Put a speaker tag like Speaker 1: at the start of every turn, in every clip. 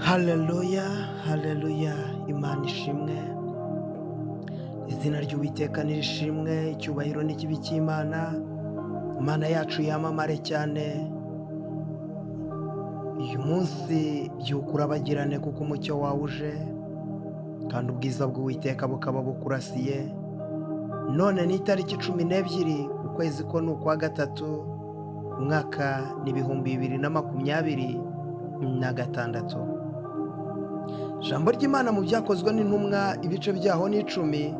Speaker 1: Haleluya, haleluya, Imana ishimwe. Izina ry'Uwiteka nirishimwe, icyubahiro n'ikibi cy'Imana. Imana yacu yamamare cyane. Uyu munsi byuka urabagirane kuko umucyo wawe uje, kandi ubwiza bw'Uwiteka bukaba bukurasiye. None ni itariki 12, ukwezi ko ni ukwa gatatu, umwaka ni 2026. Ijambo ry'Imana mu Byakozwe n'Intumwa, ibice byaho ni 10,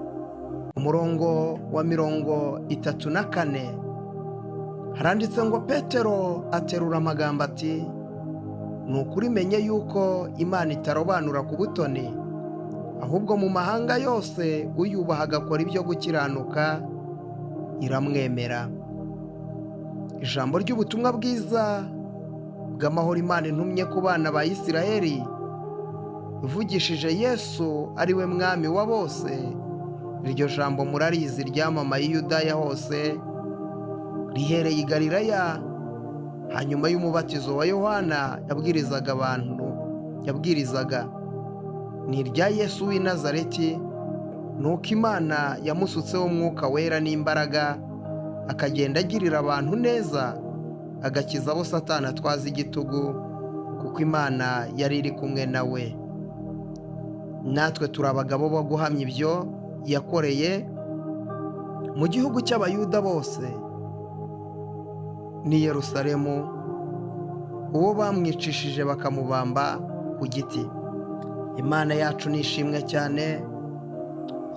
Speaker 1: umurongo wa 34, haranditse ngo: "Petero aterura amagambo ati: 'Ni ukuri menye yuko Imana itarobanura ku butoni, ahubwo mu mahanga yose uyubaha agakora ibyo gukiranuka iramwemera.'" Ijambo ry'ubutumwa bwiza bw'amahoro Imana intumye ku bana ba Isiraheli ivugishije Yesu, ari we mwami wa bose, iryo jambo murarizi, ryamamaye i Yudaya hose rihereye i Galilaya hanyuma y'umubatizo wa Yohana yabwirizaga abantu, yabwirizaga. Ni irya Yesu w'i Nazareti, nuko Imana yamusutseho Umwuka Wera n'imbaraga, akagenda agirira abantu neza, agakiza abo Satani atwaza igitugu, kuko Imana yari iri kumwe nawe. Natwe turi abagabo bo guhamya ibyo yakoreye mu gihugu cy'Abayuda bose n'i Yerusalemu, uwo bamwicishije bakamubamba ku giti. Imana yacu ni ishimwe cyane,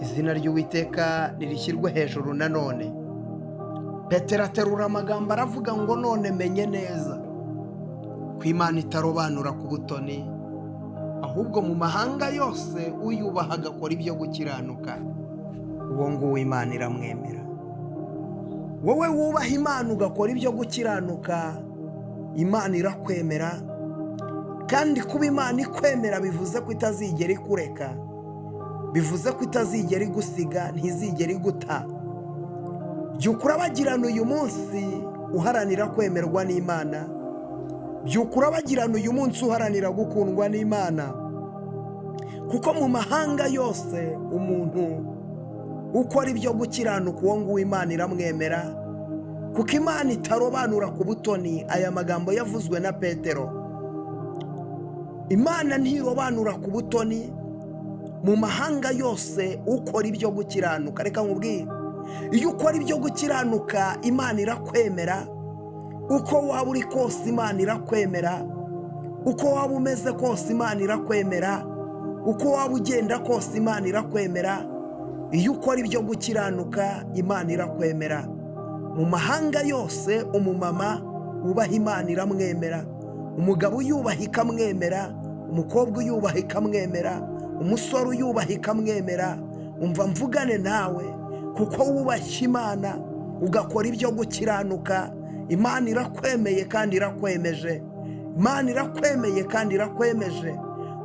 Speaker 1: izina ry'Uwiteka ririshyirwe hejuru. Nanone Petero aterura amagambo aravuga ngo: "None menye neza ko Imana itarobanura ku butoni, ahubwo mu mahanga yose uyubaha agakora ibyo gukiranuka, uwo nguwo Imana iramwemera." Wowe wubaha Imana ugakora ibyo gukiranuka, Imana irakwemera. Kandi kuba Imana ikwemera bivuze ko itazigera ikureka, bivuze ko itazigera igusiga, ntizigera iguta. Byuka urabagirana uyu munsi uharanira kwemerwa n'Imana. Byuka urabagirana uyu munsi uharanira gukundwa n'Imana, kuko mu mahanga yose umuntu ukora ibyo gukiranuka, uwo nguwo Imana iramwemera, kuko Imana itarobanura ku butoni. Aya magambo yavuzwe na Petero. Imana ntirobanura ku butoni, mu mahanga yose ukora ibyo gukiranuka. Reka nkubwire, iyo ukora ibyo gukiranuka Imana irakwemera. Uko waba uri kose Imana irakwemera. Uko waba umeze kose Imana irakwemera. Uko waba ugenda kose Imana irakwemera. Iyo ukora ibyo gukiranuka Imana irakwemera. Mu mahanga yose umumama wubaha Imana iramwemera, umugabo uyubaha ikamwemera, umukobwa uyubaha ikamwemera, umusore uyubaha ikamwemera. Umva mvugane nawe, kuko wubashye Imana ugakora ibyo gukiranuka, Imana irakwemeye kandi irakwemeje. Imana irakwemeye kandi irakwemeje.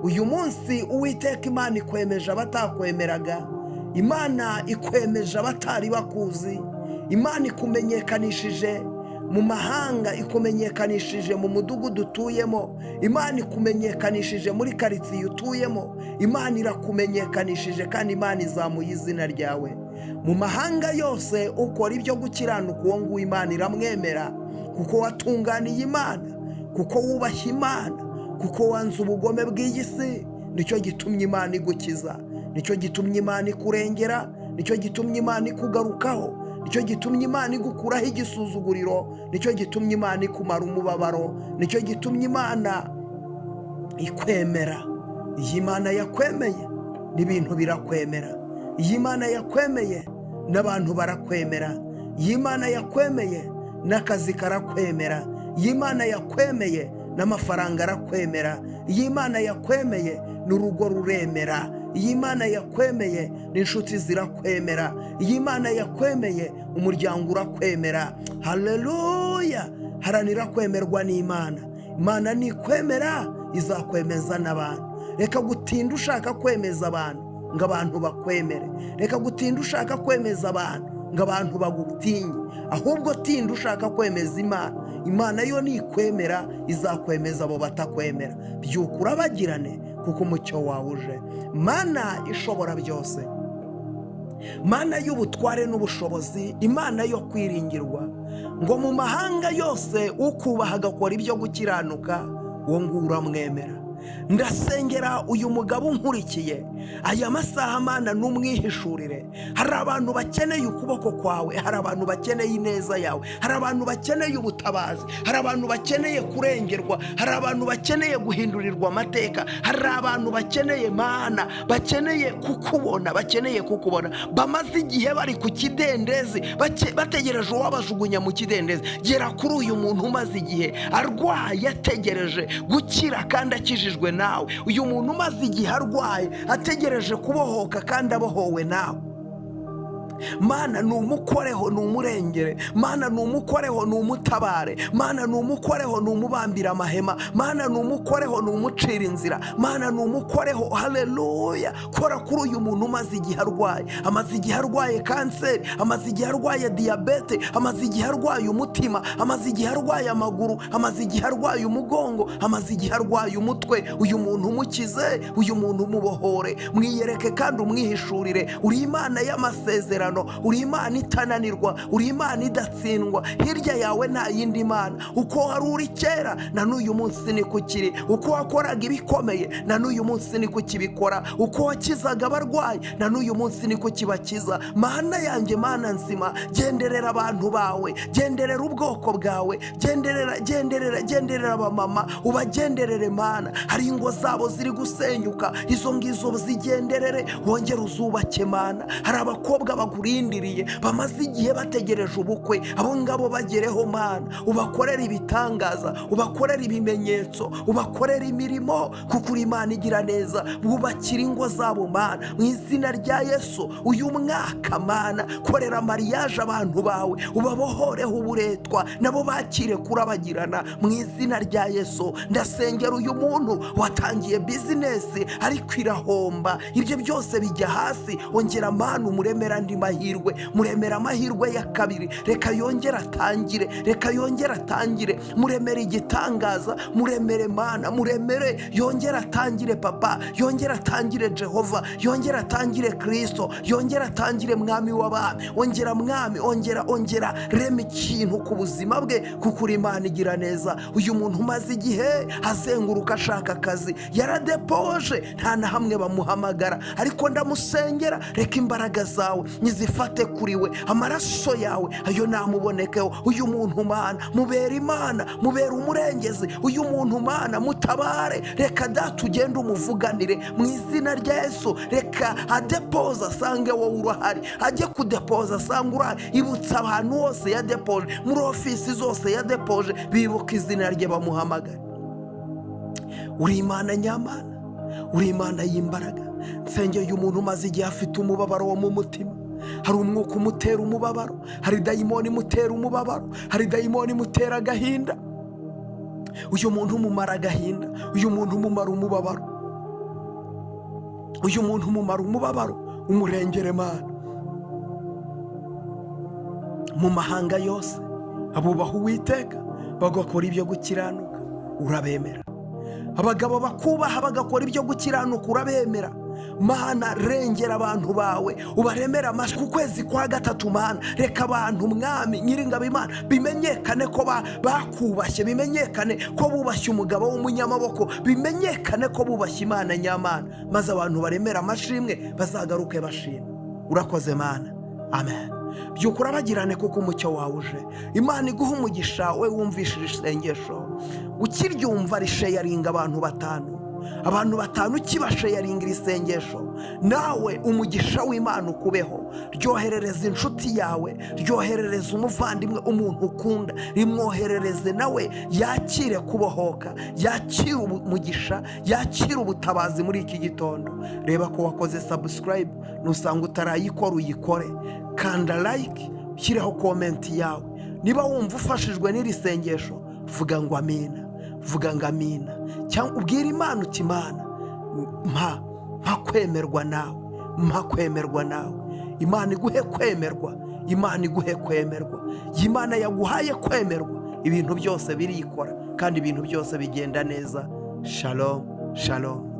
Speaker 1: Uyu munsi Uwiteka Imana ikwemeje abatakwemeraga, Imana ikwemeje abatari bakuzi, Imana ikumenyekanishije mu mahanga, ikumenyekanishije mu mudugudu utuyemo, Imana ikumenyekanishije muri karitsiye utuyemo. Imana irakumenyekanishije kandi Imana izamuye izina ryawe mu mahanga yose. Ukora ibyo gukiranuka, uwo nguwo Imana iramwemera, kuko watunganiye Imana, kuko wubashye Imana, kuko wanze ubugome bw'iyi si. Nicyo gitumye Imana igukiza, nicyo gitumye Imana ikurengera, nicyo gitumye Imana ikugarukaho, nicyo gitumye Imana igukuraho igisuzuguriro, nicyo gitumye Imana ikumara umubabaro, nicyo gitumye Imana ikwemera. Iyi Imana yakwemeye n'ibintu birakwemera. Iyi Imana yakwemeye n'abantu barakwemera. Iyi Imana yakwemeye n'akazi karakwemera. Iyi Imana yakwemeye n'amafaranga arakwemera. Iyi Imana yakwemeye n'urugo ruremera. Iyi Imana yakwemeye n'inshuti zirakwemera. Iyi Imana yakwemeye umuryango urakwemera. Haleluya! Haranira kwemerwa n'Imana. Imana nikwemera izakwemeza n'abantu. Reka gutinda ushaka kwemeza abantu ngo abantu bakwemere. Reka gutinda ushaka kwemeza abantu ngo abantu bagutinye. Ahubwo tinda ushaka kwemeza Imana. Imana yo nikwemera izakwemeza abo batakwemera. Byuka urabagirane kuko umucyo wawe uje. Mana ishobora byose, Mana y'ubutware n'ubushobozi, Imana yo kwiringirwa, ngo mu mahanga yose ukubaha agakora ibyo gukiranuka, uwo nguwo uramwemera. Ndasengera uyu mugabo unkurikiye aya masaha, Mana n'umwihishurire. Hari abantu bakeneye ukuboko kwawe, hari abantu bakeneye ineza yawe, hari abantu bakeneye ubutabazi, hari abantu bakeneye kurengerwa, hari abantu bakeneye guhindurirwa amateka, hari abantu bakeneye, Mana, bakeneye kukubona, bakeneye kukubona, bamaze igihe bari ku kidendezi bategereje uwabajugunya mu kidendezi. Gera kuri uyu muntu umaze igihe arwaye ategereje gukira kandi akijijwe nawe, uyu muntu umaze igihe arwaye ategereje kubohoka kandi abohowe nawe. Mana, numukoreho, numurengere. Mana, numukoreho, numutabare. Mana, numukoreho, numubambira amahema. Mana, numukoreho, numucira inzira. Mana, numukoreho. Haleluya! Kora kuri uyu muntu umaze igihe arwaye, amaze igihe arwaye kanseri, amaze igihe arwaye diyabete, amaze igihe arwaye umutima, amaze igihe arwaye amaguru, amaze igihe arwaye umugongo, amaze igihe arwaye umutwe. Uyu muntu umukize, uyu muntu umubohore, mwiyereke kandi umwihishurire. Uri Imana y'amasezerano, uri Imana itananirwa, uri Imana idatsindwa. Hirya yawe nta yindi mana. Uko wari uri kera na n'uyu munsi niko ukiri, uko wakoraga ibikomeye na n'uyu munsi niko ukibikora, uko wakizaga abarwayi na n'uyu munsi niko ukibakiza. Mana yanjye, Mana nzima, genderera abantu bawe, genderera ubwoko bwawe, genderera, genderera, genderera abamama, ubagenderere Mana. Hari ingo zabo ziri gusenyuka, izo ngizo zigenderere wongere uzubake Mana. Hari abakobwa bakurindiriye bamaze igihe bategereje ubukwe, abo ngabo bagereho Mana, ubakorere ibitangaza, ubakorere ibimenyetso, ubakorere imirimo, kuko uri Imana igira neza. Bubakire ingo zabo Mana, mu izina rya Yesu. Uyu mwaka Mana, korera mariage abantu bawe, ubabohoreho uburetwa, nabo bakire kurabagirana mu izina rya Yesu. Ndasengera uyu muntu watangiye business ariko irahomba, ibyo byose bijya hasi. Ongera Mana umuremera andi mahirwe, muremera amahirwe ya kabiri, reka yongere atangire, reka yongere atangire, muremere igitangaza, muremere Mana, muremere yongere atangire Papa, yongere atangire Jehova, yongere atangire Kirisito, yongere atangire Mwami w'abami. Ongera Mwami, ongera, ongera rema ikintu ku buzima bwe, kuko uri Imana igira neza. Uyu muntu umaze igihe azenguruka ashaka akazi, yaradepoje nta na hamwe bamuhamagara, ariko ndamusengera, reka imbaraga zawe nizifate kuri we, amaraso yawe ayo namubonekeho. Uyu muntu Mana mubera Imana, mubera umurengezi. Uyu muntu Mana mutabare, reka Data ugende umuvuganire mu izina rya Yesu. Reka adepoza asange wowe urahari, ajye kudepoza asange urahari. Ibutsa abantu hose yadepoje, muri ofisi zose yadepoje, bibuka izina rye bamuhamagare. Uri Imana nyamana, uri Imana y'imbaraga. Nsengeye umuntu umaze igihe afite umubabaro wo mu mutima. Hari umwuka umutera umubabaro, hari dayimoni imutera umubabaro, hari dayimoni imutera agahinda. Uyu muntu umumara agahinda, uyu muntu umumara umubabaro, uyu muntu umumara umubabaro, umurengere Mana. Mu mahanga yose abubaha Uwiteka bagakora ibyo gukiranuka urabemera, abagabo bakubaha bagakora ibyo gukiranuka urabemera. Mana, rengera abantu bawe, ubaremere amashyi ku kwezi kwa gatatu. Mana, reka abantu, Mwami Nyiringabo Imana, bimenyekane ko bakubashye, bimenyekane ko bubashye umugabo w'umunyamaboko, bimenyekane ko bubashye Imana nyamana, maze abantu baremere amashimwe, bazagaruke bashima. Urakoze Mana, amen. Byuka urabagirane kuko umucyo wawe uje. Imana iguha umugisha we wumvishije isengesho. Ukiryumva risharinga abantu batanu, abantu batanu ukibasharinga iri sengesho, nawe umugisha w'Imana ukubeho. Ryoherereza inshuti yawe, ryoherereza umuvandimwe, umuntu ukunda, rimwoherereze nawe yakire kubohoka, yakire umugisha, yakire ubutabazi muri iki gitondo. Reba ko wakoze subscribe, nusanga utarayikora uyikore, kanda like, ushyireho comment yawe. Niba wumva ufashijwe n'iri sengesho, vuga ngo amina, vuga ngo amina, cyangwa ubwire Imana uti: "Imana, mpa kwemerwa nawe, mpa kwemerwa nawe." Imana iguhe kwemerwa, Imana iguhe kwemerwa. Imana yaguhaye kwemerwa. Ibintu byose birikora kandi ibintu byose bigenda neza. Shalom, shalom.